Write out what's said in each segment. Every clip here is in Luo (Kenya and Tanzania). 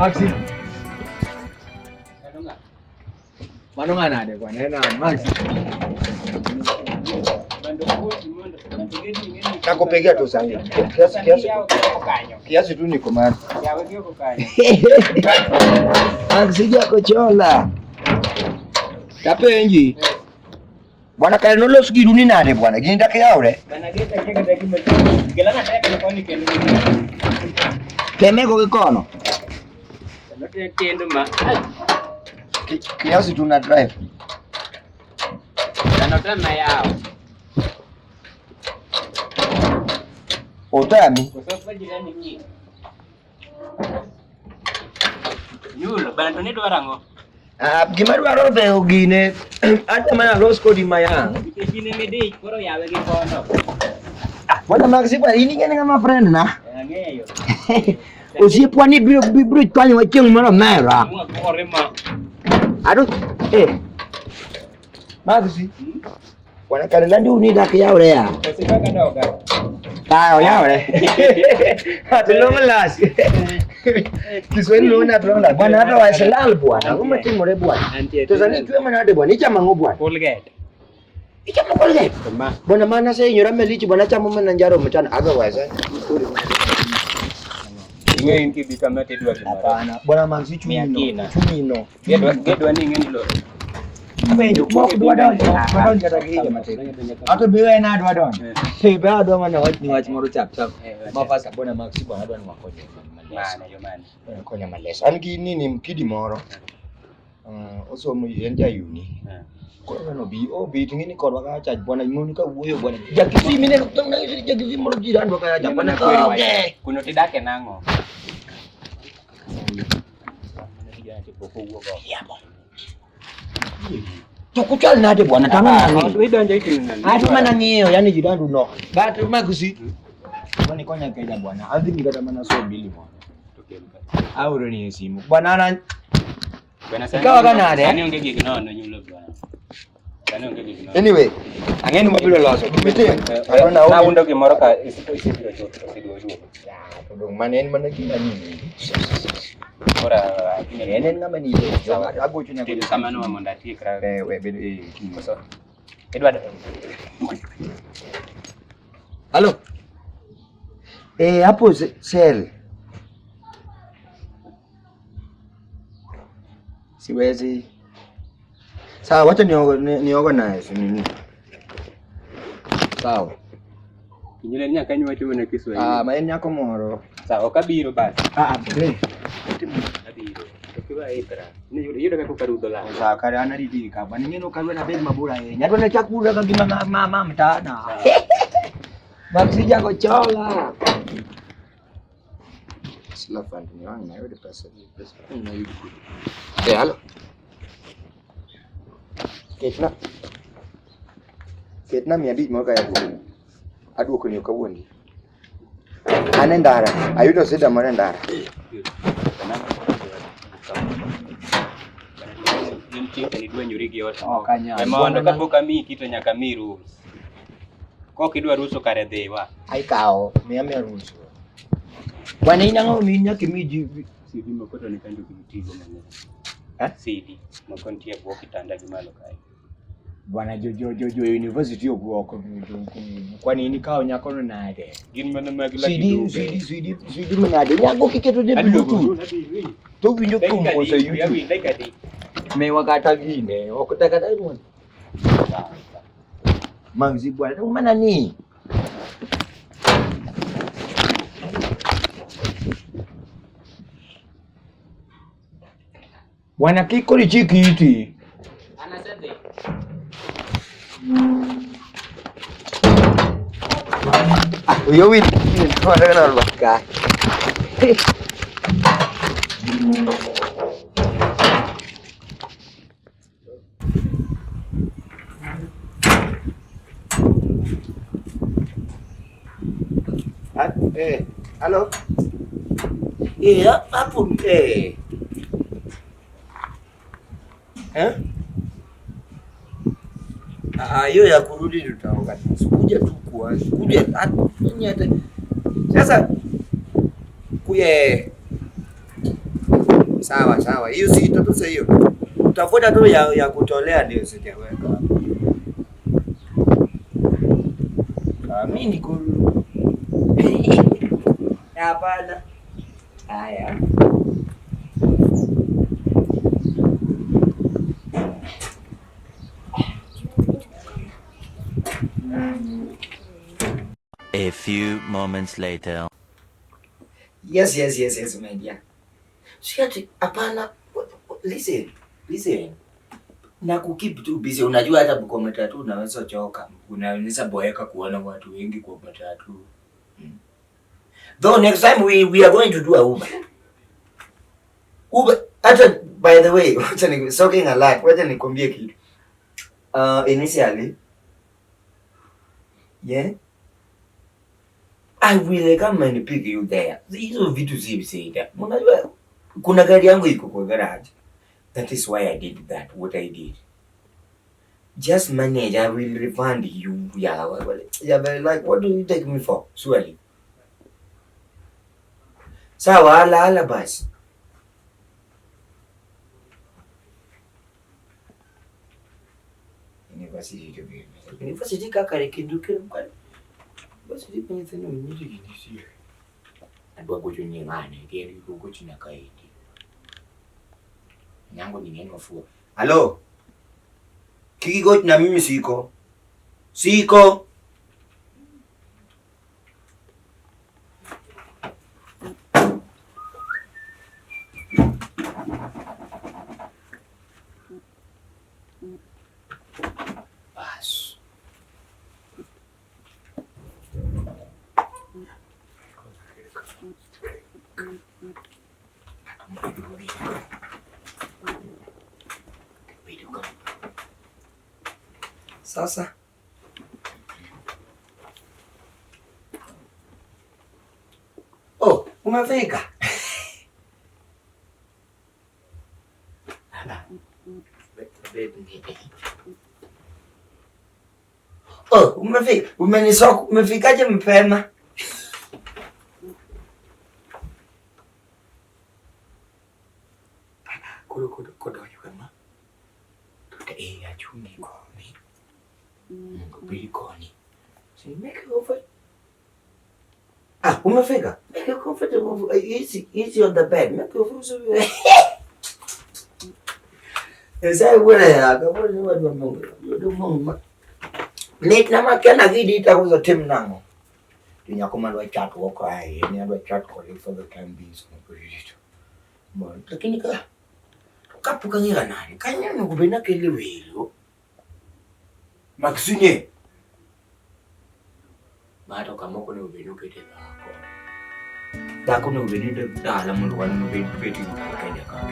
Maxi. Mano ng'a nade bwana? En an Maxi. Nakupigia tu sahi. Kiasi kiasi kiasi tu niko mahali. Maxi jakochola. Tapenji. Bwana kare nolos giru ni nade bwana? Gini dak yawre. Temego gi kono. Kiasi tu na drive. Otami. Nyulo, bana to nidwaro ang'o? Ah, gima dwaro dhewo gine ata mana los kodi mayang. Nikech in ema idich, koro yawe gi kono. Ah, bwana Maxi bwana, in ing'e ni ng'ama friend na. Ang'eyo. Osiepwa ni biro biro chwanyowa chieng' moro omera. Mwagore ma. Ado eh. Maxi. Bwana kare landi uni dak yawre ya. Osipaka doga. Ah, oyawre. At long last. Kiswahili luona at long last. Bwana hata waselal bwana. Ang'o matimore bwana? Antie. To sani itwe manade bwana, ichamo ang'o bwana? Colgate. Ichamo Colgate. Ma. Bwana mana asehinyora malich bwana achamo mana njaro mchana otherwise. Eh. Ing'eyo in kibi kama to idwa gimoro. Hapana. Bwana Maxi Miya chumino. kina. Chumino. Gedwa ni ing'e ni loro. Penjo mok dwa donjo. Dwa donjo kata gi higa matin. Ato be wena adwa donjo. Eh, be adwa mana wach ni wach moro chap chap. Eh, wach. Ma fasta bwana Maxi bwana adwa ni wakonye males. Mane, yo mane. Bwana konya males. An gi nini mkidi moro. Osomo en ja uni. Koro ng'ano bi obi to ing'e ni kodwa kacha bwana mon ka wuoyo bwana. Jakisi mineno jakisi moro jirandwa kacha bwana ka oke. Kuno tidake nang'o? To kuchal nade bwana tang'o nang'e. Idonjo itimo nang'o? Atu mana ng'iyo yani jirandu no. But Maxi bwana konya Kenya bwana. Adhi kata mana so bili moro. Aoro ni e simu. Bwana ana Bwana sani. Ikawa ka nade, eh? Sani onge gik nono nyulo bwana. Sani onge gik nono. Anyway, ang'e ni wabiro loso. Gimitim. Adwa Naundo gimoro ka isibiro chuth to sidwa duogo. To dong' mane en mana gima nini. Koro En en ng'ama nini. Agocho ne Tim kamano mondo atiekra. Eh, we bed eh. Koso. Idwa Halo. Eh, hapo sel. Siwezi. Sawa, wacha ni organize nini. Sawa. Kinyule ni nyaka iwacho mana Kiswahili. Ah, ma en nyako moro. Sawa, ok abiro basi. Ah, ah, eh. Abiro. To kiwa ikra. Ni yudo kaka karudho la. Sawa, kare an ariti ka. Bwana ing'e ni ok adwa nabed mabor ahinya. Adwa nachak wuoyo ka gima ma mtaana. Maxi jakochola. Sila fund ni wangu na yule pesa pesa na yule. Eh, halo. Ketna. Ketna 500 moro ka yaduoko. Aduoko ni kawuondi. An e ndara, ayudo sida moro e ndara. Nitie to nidwenyori gi ot. Ok anyal. We mondo kapok amiyi kito nyaka amiyi rules. Kok idwa ruso kare dhiwa. Aikawo, miya miya rules. Bwana in ang'o mi nyaka imi ji CD moko to nikanjo gitigo mang'eny. Eh? CD moko nitie e bwo kitanda gi malo kae. Bwana jo jo jo jo university ok kwani in ikawo nyakono nade? Gin mana mag Lucky CD Dube. CD CD CD manade? Nyako kiketo ne Bluetooth to winjo thum koso YouTube. Dakika adi? Mewa kata gine, ok kata gine. Mangzi bwana, mana ni. Bwana kik koro ichik iti. An asedhi. Ah, wiya owil. Ka. Ah, eh, halo. Eh, hapo eh. Eh? Ah, hiyo ya kurudi tutaonga. Sikuja tu kwa, sikuja hata sasa kuye. Sawa sawa, hiyo si tatusa hiyo. Tafuta tu ya kutolea ndio sijaweka hapo. Ah, mimi niko hapana. Haya. A few moments later. Yes, yes, yes, yes, my dear. Si ati hapana. Listen, listen. Na kukeep tu busy. Unajua hata kwa matatu unaweza choka. Unaweza boeka kuona watu wengi kwa matatu. Though next time we are going to do a Uber. Uber, hata by the way, wacha ni talking a lot. Wacha nikwambie kitu. Initially, yeah, I will come and pick you there. Hizo vitu si shida. Unajua kuna gari yangu iko kwa garage. That is why I did that, what I did. Just manage, I will refund you. Yeah, well, yeah, but like, what do you take me for? Surely. Sawa, ala ala basi. University to be. University kaka kindu kile basi ndipo nyithindo nyiri gini sie. Adwa gocho ni ng'ane, kendo gocho nyaka iti. Nyango ni ng'eny mafua. Halo. Kiki goch na mimi siko. Siko. Bas. Sasa oh, umefika. Oh, umefika. Umenisoko, umefikaje mapema? Koro kodonjo kama. To e achungi koni. Mbili koni. So you make it over. Ah, umefika. Make it comfortable. Easy, easy on the bed. Make it comfortable. Esa wele akabona watu wa Mungu. Yodo Mungu. Lit na makena gidi itakuzo tim nango. Tinyako man wa chat woko ai, ni adwa chat kodi for the time being so kujitu. Bon, lakini ka kapuka ngira nani? Kanya ngubena kele welo. Maxine. Mato kamoko ne ubeno kete dhako. Dhako ne ubeno de dala mondo wan no bed beti kenya ka.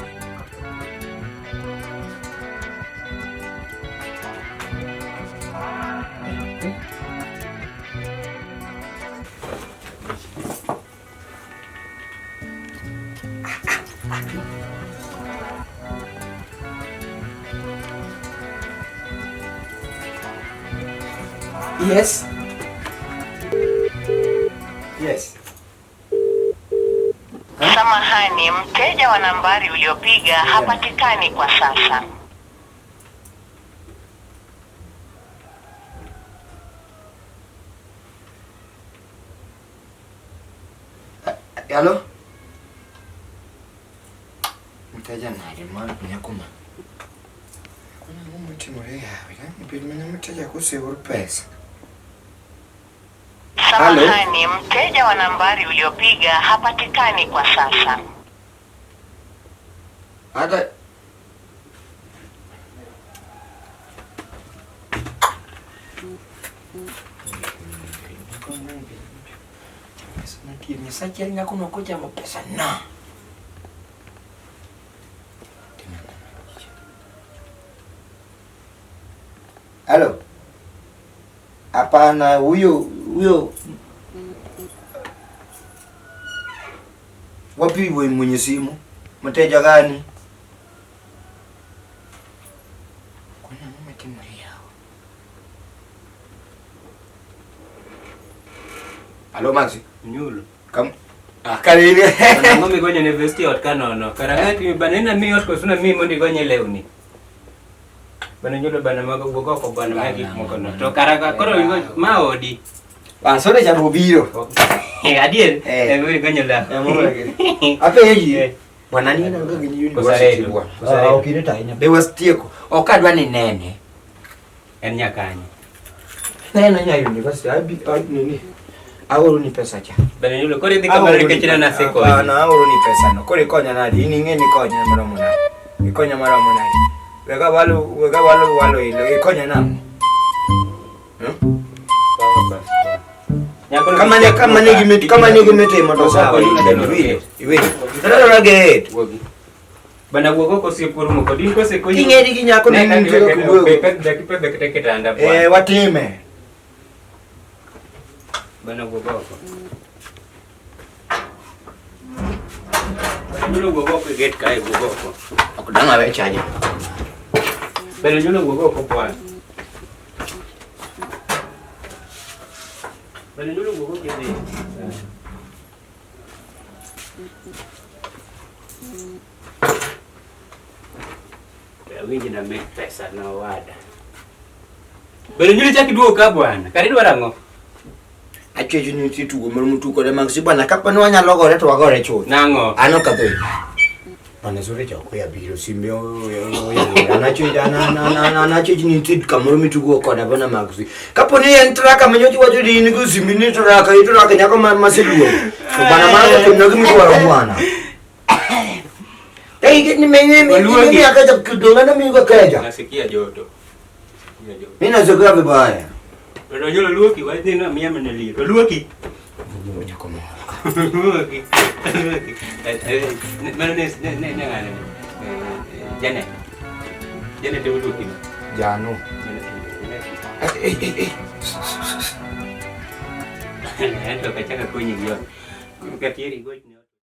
Yes. Yes. Samahani, mteja wa nambari uliopiga hapatikani kwa sasa. Halo? Mteja nani mwana nyakuma? Kuna ngumu timore yawe, nipili mana mteja kusehuru pesa. Halo? Samahani, mteja wa nambari uliopiga hapatikani kwa sasa. Hata Nyasaye nyakono kochamo pesa na. Halo? Hapana, huyo huyo wapi wewe mwenye simu? Mteja gani? Kuna mama timu yao. Halo Maxi, Nyulo. kam Ah, kare in. Ang'o migonyo ne vesti ot ka nono? Kara ng'ati bana ina mi ot koso na mi mondo igonye lewni. Bana nyulo bana mago wuok oko bana ma gik moko no. To kara ka koro igo ma odi. Ah, sore cha bobiro. Adier. Eh. Eh, igonyo law. Apenji. Bwana ni nanga gi university Kosaredo. bwana. Kosaredo. Ah, ok irita ahinya. Be wastieko. Ok adwa ni nene. En nyakanye. Neno nya university. Abi nini. Aoro ni pesa cha. Bana nyulo koro idhi kamano nikech ina nasekonyi. Hapana, aoro ni pesa no. Koro ikonya nade? In ing'e ni ikonya maromo nade? Ikonya maromo nade? Wega walo, wega walo walo ilo. Ikonya nang'o? Hmm? Nyako no Kama ne kama ne gimi kama ne gimitimo to sawa. Iwinjo. Iwinjo. Tadwaro gate. Wuogi. Bana wuog oko osiep orumo kodi in kosekonyi. King'eri gi nyako Ne ni ka nitie kaka wuoyo. Dakipedhe kata e kitanda Eh, bwana. watime. Bana wuog oko. Bana nyulo wuog oko e gate kae wuog oko. Ok dang' awe chaja. Bana nyulo wuog oko bwana. Bana nyulo wuog oko idhi. Awinji na make pesa na owada. Bana nyulo chak iduogo ka bwana. Kare idwaro ang'o? Achwecho ni nitie tugo moro mutugo kode mag si bwana kapo ni wanyalo gore to wagore chuth. Nang'o? An ok adhi. Bwana sore cha ok abiro simbe anacho anacho ni nitie kamoro mitugo koda bwana Maxi. Kapo ni en traka ma nyocha iwacho ni in go simbi ni traka itraka nyako ma maseduogo. To bwana mano to timna gimidwaro bwana. Ei ni menye Waluogi. mimi akaja kudongana mimi kwa keja. Nasikia joto. Nasikia joto. Mimi nazoea vibaya. Bana nyulo luoki wadhi na miya mana liet. Oluoki. Nyako moro. Oluoki. Oluoki. Mano ne ne ne ne ng'ane. Janet. Janet e oluoki. Jano. Janet. Eh eh eh. En to kachaka konyi gi ot. Katieri gochne.